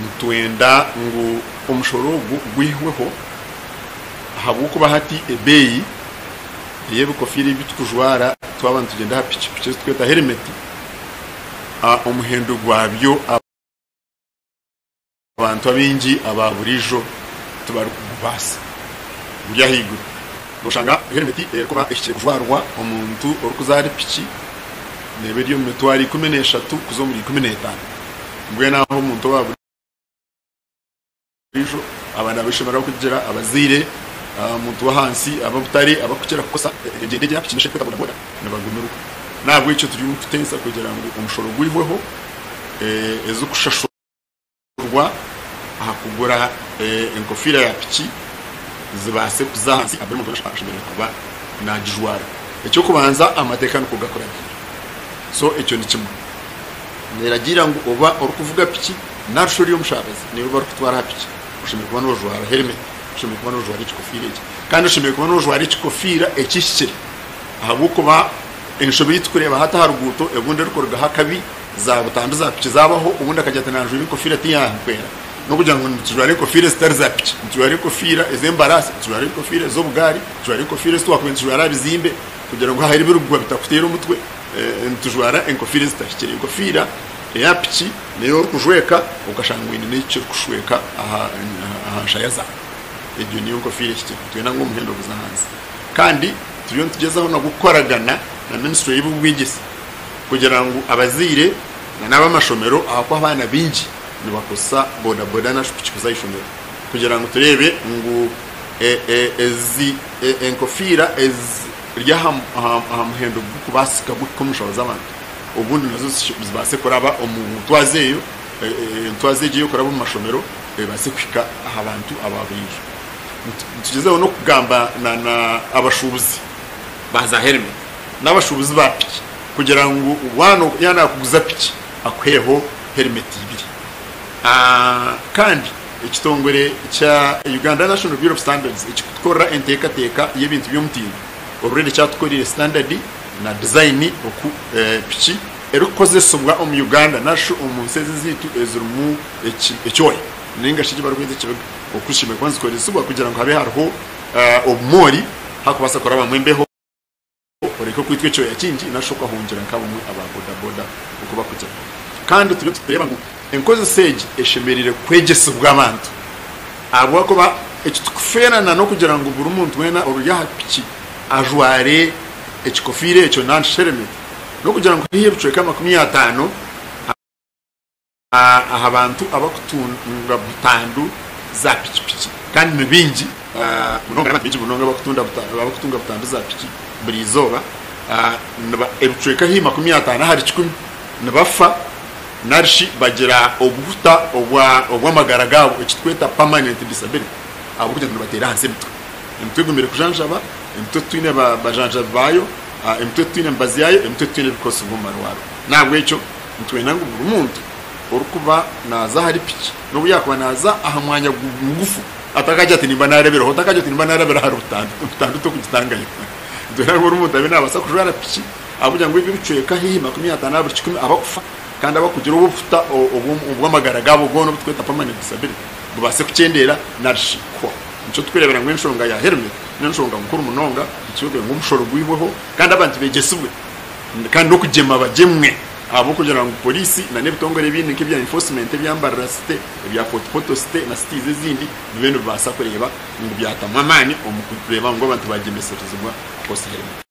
Nitwenda ngu omushoro ogu gwihweho ahabw'okuba hati ebeeyi ey'ebikofiira ebi turikujwara twaba nitugyenda aha pikipiki ezi turikweta herimeti, omuhendo gwabyo abantu abaingi aba buriijo tibarikugubaasa, guri ahaiguru. Noshanga herimeti erikuba ehikire kujwarwa omuntu orikuza ahari piki neeba eri omu mitwaro 13 kuza omuri 15. Mbwenu aho omuntu owa buriijo, abaana b'eishomero abarikugira, abazaire, omuntu w'ahansi, ab'obutare abarikukira kukozesa engyendo egi eya piki n'eshi erikwetwa bodaboda nibagumirwa. N'ahabw'ekyo turi omu kuteesa kugira ngu omushoro gwihweho ezirikushashurwa. Rwa aha kugura enkofiira ya piki zibaase kuza ahansi buri muntu weena ashemereire kuba naagijwara. Eky'okubanza amateeka nikwo gakuragiira. So ekyo ni kimwe. Neeragiira ngu oba orikuvuga piki nari shi ori omushaabazi niiwe barikutwara aha piki oshemereire kuba noojwara herimeti, oshemereire kuba noojwara ekikofiira eki. Kandi oshemereire kuba noojwara ekikofiira ekihikire ahabw'okuba enshobe ei turikureeba hati aha ruguuto obundi erikurugaho akabi za butandu za piki zabaho obundi akagira ati nanjwire enkofiira tiyankwera nokugira ngu nitujwara enkofiira ezitari za piki nitujwara enkofiira ezembarasi nitujwara enkofiira ezobugaari nitujwara enkofiira ezitwakubaire nitujwara aha bizimbe kugira ngu hahera ebirikugwa bitakuteera omutwe nitujwara enkofiira ezitahikire enkofiira eya piki neyo orikujweka okashanga oine nekirikushweka aha nshaya zaawe egyo niyo nkofiira ehikire nitwenda ngu omuhendo guze ahansi kandi turiyo nitugyezaho nagwo kukoragana na minisitule y'ebyobwegyese kugira ngu abazaire na n'ab'amashomero ahakuba abaana baingi nibakozesa bodaboda nari piki kuza aha ishomero kugira ngu tureebe ngu ezi enkofiira eziri aha muhendo gurikubaasika gukuhika omu nshaho z'abantu obundi nazo zibaase kuraba omu ntwaza eyo, entwaza egyo ey'okuraba omu mashomero ebaase kuhika aha bantu aba buriijo. Nitugyezaho n'okugamba na abashuubuzi ba za herimeti. N'abashuubuzi ba piki kugira ngu waaba naakuguza piki akuheho herimeti ibiri. Kandi ekitongore kya Uganda National Bureau of Standards ekirikutukorera enteekateeka y'ebintu by'omutindo already kyatukoreire sitandadi na dizayini oku piki erikukozesibwa omu Uganda narishi omu nsi ezi ezaitu ezirimu ekyoya ninga shi eki barikweta ekibiga oku zishemereire kuba nizikoresibwa kugira ngu habe hariho obumoori hakubaasa kurabamu embeho. Oreke kwitwa ekyoya kingi nari shi okahungira nk'abamwe aba bodaboda oku barikugira. Kandi turiyo nitureeba ngu enkozesa egi eshemereire kwegyesibwa abantu ahabw'okuba eki tikufeerana n'okugira ngu buri muntu weena ori aha piki ajware ekikofiira ekyo nari shi helemeti. N'okugira ngu haihi ebicweka 50 aha bantu abarikutunga butandu za pikipiki kandi ni baingi munonga n'abantu baingi munonga abarikutunga butandu za piki buri izooba ebicweka haihi 50 ahari kikumi nibafa narishi bagira obuhuta obw'amagara gaabo eki turikweta permanent disability ahabw'okugira ngu nibateera ahansi emitwe. Emitwe egumire kujanjaba, emitwe titwine bajanjabi baayo, emitwe titwine mibazi yaayo, emitwe titwine ebikozesibwa omu marwariro. N'ahabw'ekyo Nitwenda ngu buri muntu orikuba naaza ahari piki, n'obu yaakuba naaza aha mwanya mugufu, atakagira ati nimba naareberaho, otakagira oti nimba naarabira ahari butandu, butandu tokugitangayo. Nitwenda ngu buri muntu abe naabaasa kujwara piki ahabw'okugira ngu ebi ebicweka haihi 50 aha buri kikumi abakufa kandi abakugira obuhuta obw'amagara gaabo goona obu turikweta permanent disability bubaase kukyendeera narishi kuhwaho. Nikyo turikureebera ngu enshonga ya helmet n'enshonga nkuru munonga, nikyo turikureeba ngu omushoro gwihweho kandi abantu beegyesibwe. Kandi n'okugyema bagyemwe ahabw'okugira ngu poriisi na n'ebitongore ebindi nk'ebya enforcement ebya Mbarara City, ebya Fort Portal City na cities ezindi bibe nibibaasa kureeba ngu byatamu amaani omu kureeba ngu abantu bagyemeserezibwa kukozesa helmet.